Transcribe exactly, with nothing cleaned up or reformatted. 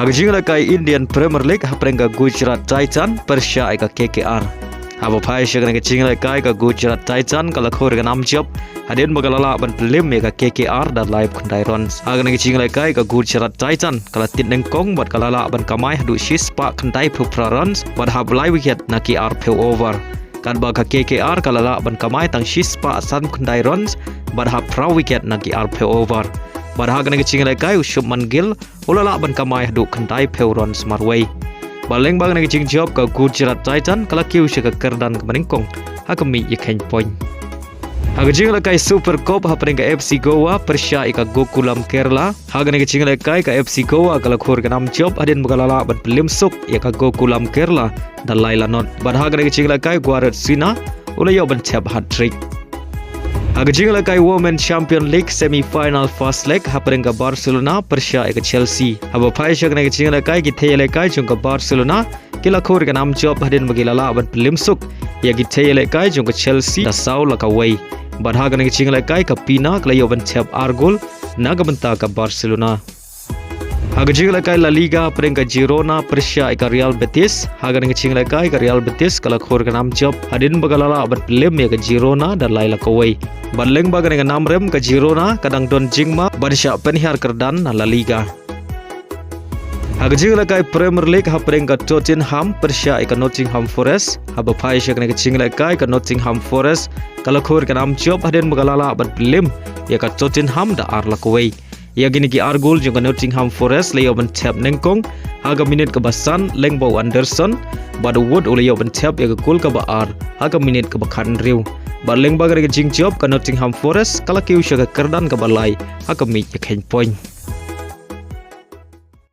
Ha ka jingïalehkai Indian Premier League, hapdeng ka Gujarat Titan pyrshah ïa ka K K R. Haba phai sha kane ka jingïalehkai, ka Gujarat Titan ka la khur ïa ka nam jop hadien ba ka la lah ban pynlem ïa ka K K R da laiphew khyndai runs. Ha kane ka jingïalehkai, ka Gujarat Titan ka la tied nyngkong bad ka la lah ban kamai haduh shispah khyndaiphew phra runs bad hap lai wicket na ki arphew over. Katba ka K K R ka la lah ban kamai tang shispah sanphew khyndai runs bad hap phra wicket na ki arphew over. Bad ha kane ka jingïalehkai, u Shubman Gill u la lah ban kamai haduh khyndaiphew runs marwei. Bad lyngba kane ka jingjop, ka Gujarat Titan ka la kiew sha ka kyrdan kaba nyngkong ha ka miej ïakheiñ point. Ha ka jingïalehkai Super Cup, hapdeng ka F C Goa pyrshah ïa ka Gokulam Kerala. Ha kane ka jingïalehkai, ka F C Goa ka la khur ïa ka nam jop hadien ba ka la lah ban pynlem suk ïa ka Gokulam Kerala da lai la not. Bad ha kane ka jingïalehkai, Guaret Sina u la ïoh ban thep hat-trick. Ha ka jingïalehkai Women Champion League semi-final first leg, hapdeng ka Barcelona pyrshah ïa ka Chelsea. Haba phai sha kane ka jingïalehkai, ki thei ïalehkai jong ka Barcelona ki la khur ïa ka nam jop hadien ba ki la lah ban pynlem suk ïa ki thei ïalehkai jong ka Chelsea da saw la kawei. Bad ha kane ka jingïalehkai, ka Pina ka la ïoh ban thep ar gol na ka bynta ka Barcelona. Ha ka jingïalehkai La Liga, hapdeng ka Girona pyrshah ïa ka Real Betis. Ha kane ka jingïalehkai, ka Real Betis ka la khur ïa ka nam jop hadien ba ka la lah ban pynlem ïa ka Girona da lai la kawei. Bad lyngba kane ka nam rem, ka Girona ka dang don jingma ban shah pynhiar kyrdan na La Liga. Ha ka jingïalehkai Premier League, hapdeng ka Tottenham pyrshah ïa ka Nottingham Forest. Haba phai sha kane ka jingïalehkai, ka Nottingham Forest ka la khur ïa ka nam jop hadien ba ka la lah ban pynlem ïa ka Tottenham da ar la kawei. Ïa kine ki ar gol jong ka Nottingham Forest la ïoh ban thep nyngkong ha ka minit kaba san lyngba u Anderson, bad u Wood u la ïoh ban thep ïa ka gol kaba ar ha ka minit kaba khathynriew. Bad lyngba kane ka jingjop, ka Nottingham Forest ka la kiew sha ka kyrdan kaba lai ha ka miej ïakheiñ point.